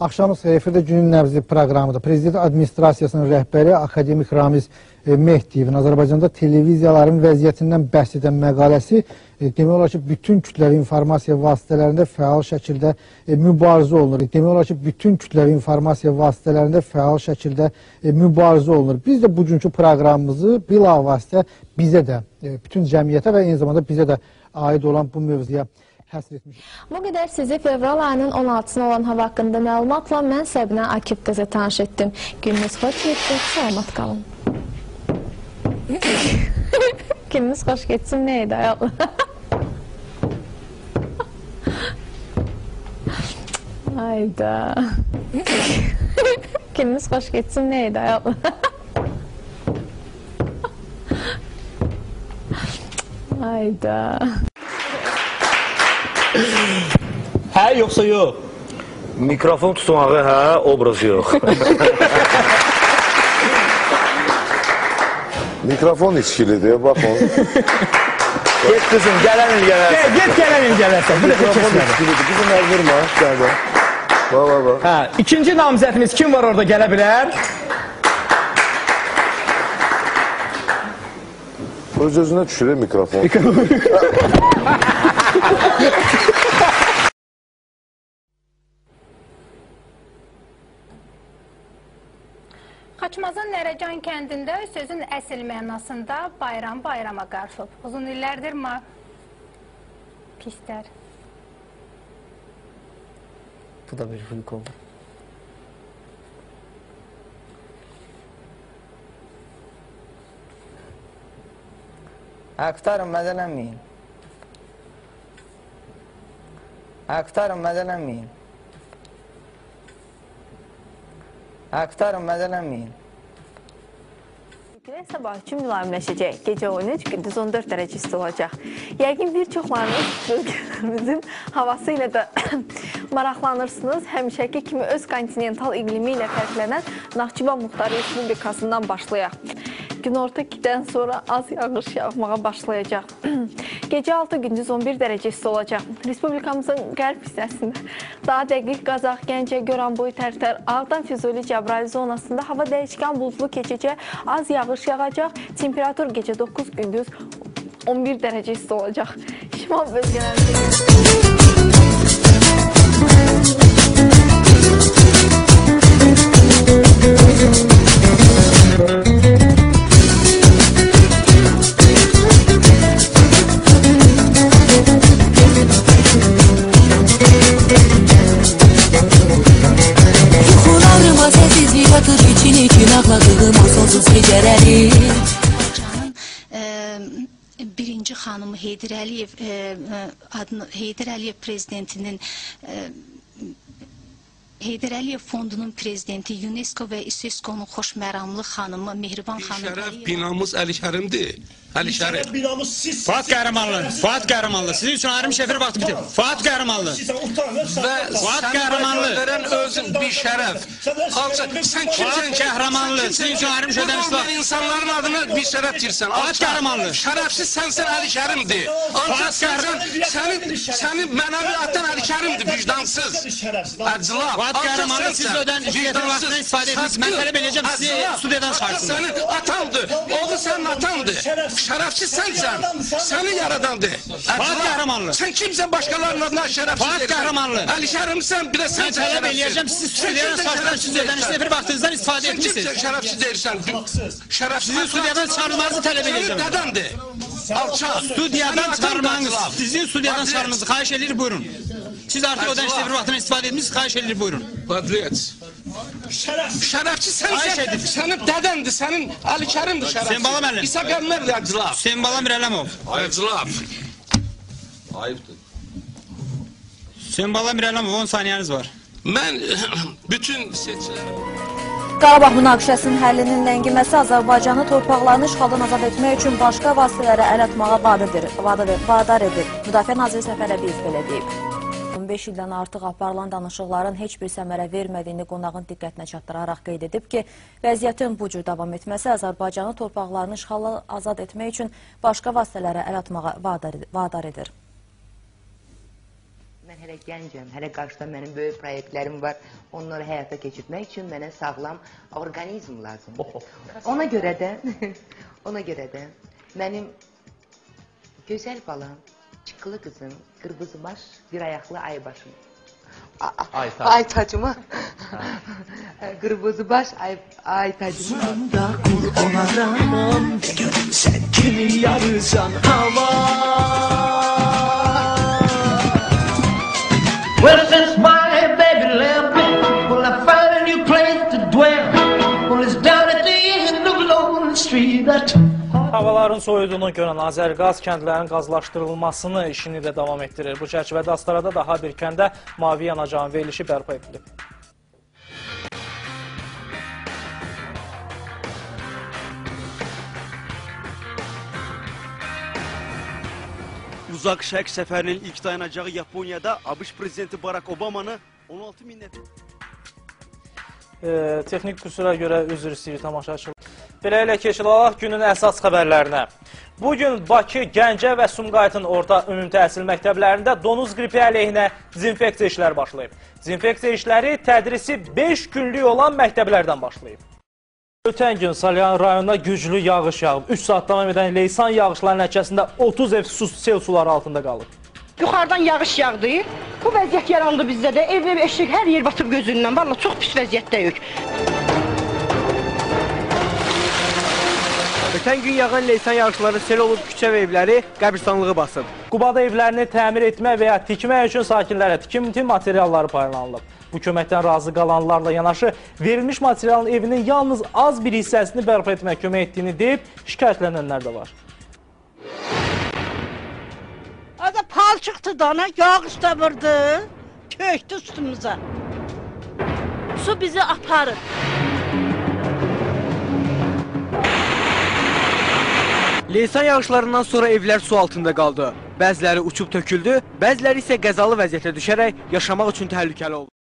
Axşamınız xeyir, efirdə Günün Nəbzi proqramıdır. Prezident Administrasiyasının rəhbəri akademik Ramiz Mehdiyevin Azərbaycanda televiziyaların vəziyyətindən bəhs edən məqaləsi demək olar ki, bütün kütləvi informasiya vasitələrində fəal şəkildə mübarizə olunur. Demək olar ki, bütün kütləvi informasiya vasitələrində fəal şəkildə mübarizə olunur. Biz də bugünkü proqramımızı bilavasitə bizə də, bütün cəmiyyətə və eyni zamanda bizə də aid olan bu mövzuya həsr etmişik. Bu qədər sizi fevral ayının 16-sına olan hava haqqında məlumatla mən Səbinə Akif qızı tanış etdim. Gününüz xoş getsin, salamat qalın. Gününüz xoş getsin, nə idi ayol? Hayda. Gününüz xoş getsin, nə idi ayol? Hayda. Hə, yoxsa yox? Mikrofon tutmağı hə, obraz yox. Mikrofon içkilidir, bax onu. Get qızım, gələn il gələrsən. Get gələn il gələrsən, bu dəfə Mikrofon keçmədi. içkilidir, qızım əl vurma. Bax, bax, bax. Hə, ikinci namizədimiz kim var orada gələ bilər? Öz-özünə düşür mikrofon. Xaçmazın Nərəcan kəndində sözün əsl mənasında bayram bayrama qarışıb. Uzun illərdir pislər. Bu da bir huyuk oldu. Hə, qurtarın, məzələnməyin. Hə, qurtarın, məzələnməyin. Hə, qurtarın, məzələnməyin. Külək sabah üçün mülayimləşəcək. Gecə 13, gündüz 14 dərəcə isti olacaq. Yəqin bir çoxlarınız bölgələrimizin havası ilə də maraqlanırsınız. Həmişəki kimi öz kontinental iqlimi ilə fərqlənən Naxçıvan Muxtar Respublikasından başlayaq. Günorta 2-dən sonra az yağış yağmağa başlayacaq. Gecə 6, gündüz 11 dərəcə isti olacaq. Respublikamızın qərb hissəsində, daha dəqiq Qazax, Gəncə, Goranboy, Tərtər, Ağdam, Füzuli, Cəbrayıl zonasında hava dəyişkən buludlu keçəcək, az yağış yağacaq. Temperatur gecə 9, gündüz 11 dərəcə isti olacaq. Şimal bölgələrində... Yuxularıma sessizlik atır için için ağladığım o sonsuz geceleri. Azərbaycanın birinci xanımı Heydər Əliyev adını Heydər Əliyev prezidentinin Heydər Əliyev fondunun prezidenti, UNESCO və İSESCO-nun xoşməramlı xanımı Mehriban xanım. Şərəf binamız Əli Kərimdir. Əli Kərim. Fuat Qəhrəmanlı, Fuat Qəhrəmanlı. Sizin üçün ayrılmış efir vaxtı bitib. Fuat Qəhrəmanlı. Və Fuat Qəhrəmanlı. Verən özün bir şərəf. Alçaq, sən kimsən? Fuat Qəhrəmanlı. Sizin üçün ayrılmış ödəniş vaxtı. İnsanların adına bir şərəf deyirsən. Fuat Qəhrəmanlı. Şərəfsiz sənsən Əli Kərimdir. Alçaq sənsən, səni mənəvi atan Əli Kərimdir, vicdansız. Əclaf. Fuat Qəhrəmanlı, siz ödəniş efir vaxtından istifadə etmişsiniz. Mən tələb edəcəm sizi studiyadan çıxarsınlar. Sənin atandır. Oğlu sənin atandır. Şərəfsiz sənsən. Səni yaradandır. Fuat Qəhrəmanlı. Sən kimsən başqalarının adına şərəfsiz Fuat Qəhrəmanlı. Əli Kərimsən, bir də Mən sənsən tələb şərəfsiz. eləyəcəm sizi studiyadan çıxarsınlar. Siz ödəniş efir vaxtınızdan istifadə Sən etmişsiniz. kimsən şərəfsiz deyirsən? Şərəfsiz. Sizin studiyadan çıxarılmanızı tələb edəcəm. Sənin dədəndir. Alçaq. Studiyadan çıxarılmanız, sizin studiyadan çıxarılmanızı xahiş edir, buyurun. Siz artıq ödəniş efir vaxtından istifadə etmişsiniz, xahiş edir, buyurun. Padriyet. Şərəfsiz sənsən, sənin dədəndir, sənin Əli Kərimdir şərəfsiz. Hüseyin Bala müəllim. İsa Qəmmərdir əclaf. Hüseyin Bala Mirələmov. Əclaf. Ayıpdır. Hüseyin Bala Mirələmov, 10 saniyeniz var. Mən bütün seçilərimi... Qarabağ münaqişəsinin həllinin ləngiməsi Azərbaycanı torpaqlarını işğaldan azad etmək üçün başqa vasitələrə əl atmağa vadar edir. Müdafiə Naziri Səfər Əbiyev belə deyib. 15 ildən artıq aparılan danışıqların heç bir səmərə vermədiyini qonağın diqqətinə çatdıraraq qeyd edib ki, vəziyyətin bu cür davam etməsi Azərbaycanı torpaqlarını işğaldan azad etmək üçün başqa vasitələrə əl atmağa vadar edir. Mən hələ gəncəm, hələ qarşıda mənim böyük proyektlərim var. Onları həyata keçirtmək üçün mənə sağlam orqanizm lazımdır. Ona görə də, ona görə də mənim gözəl balam, çıqqılı qızım, qırmızı baş, bir ayaqlı aybaşım. Ay tacıma. Qırmızı baş, ay tacıma. Suyunda kur ona ramam, görüm sen kimin yarısan hava. Well, since my baby left me, well, I found a new place to dwell. Well, it's down at the end of Lonely Street. That Havaların soyuduğunu görən Azərqaz kəndlərin qazlaşdırılmasını işini də davam etdirir. Bu çərçivədə Astarada daha bir kəndə mavi yanacağın verilişi bərpa edilib. Uzak Şərq səfərinin ilk dayanacağı Yaponiyada ABŞ Prezidenti Barack Obamanı 16 min nəfər... Texnik qüsura görə üzr istəyirik tamaşaçılar. Beləliklə keçid alaq günün əsas xəbərlərinə. Bugün Bakı, Gəncə və Sumqayıtın orta ümumi təhsil məktəblərində donuz qripi əleyhinə dezinfeksiya işləri başlayıb. Dezinfeksiya işləri tədrisi 5 günlük olan məktəblərdən başlayıb. Ötən gün Salyan rayonuna güclü yağış yağıb. 3 saat davam edən leysan yağışların nəticəsində 30 ev sel suları altında qalıb. Yuxarıdan yağış yağdı. Bu vəziyyət yarandı bizdə də. Ev, eşik, hər yer batıb gözündən. Vallahi çox pis vəziyyətdəyik. Ötən gün yağan leysan yağışları sel olub, küçə və evləri qəbirstanlığı basıb. Qubada evlərini təmir etmək və ya tikmək üçün sakinlərə tikinti materialları paylanılıb. Bu köməkdən razı qalanlarla yanaşı verilmiş materialın evinin yalnız az bir hissəsini bərpa etmək kömək etdiyini deyib şikayətlənənlər də var. Ada palçıqdı dana, yağış da vurdu, tökdü üstümüzə. Su bizi aparır. Leysan yağışlarından sonra evlər su altında qaldı. Bəziləri uçub töküldü, bəziləri isə qəzalı vəziyyətə düşərək yaşamaq üçün təhlükəli oldu.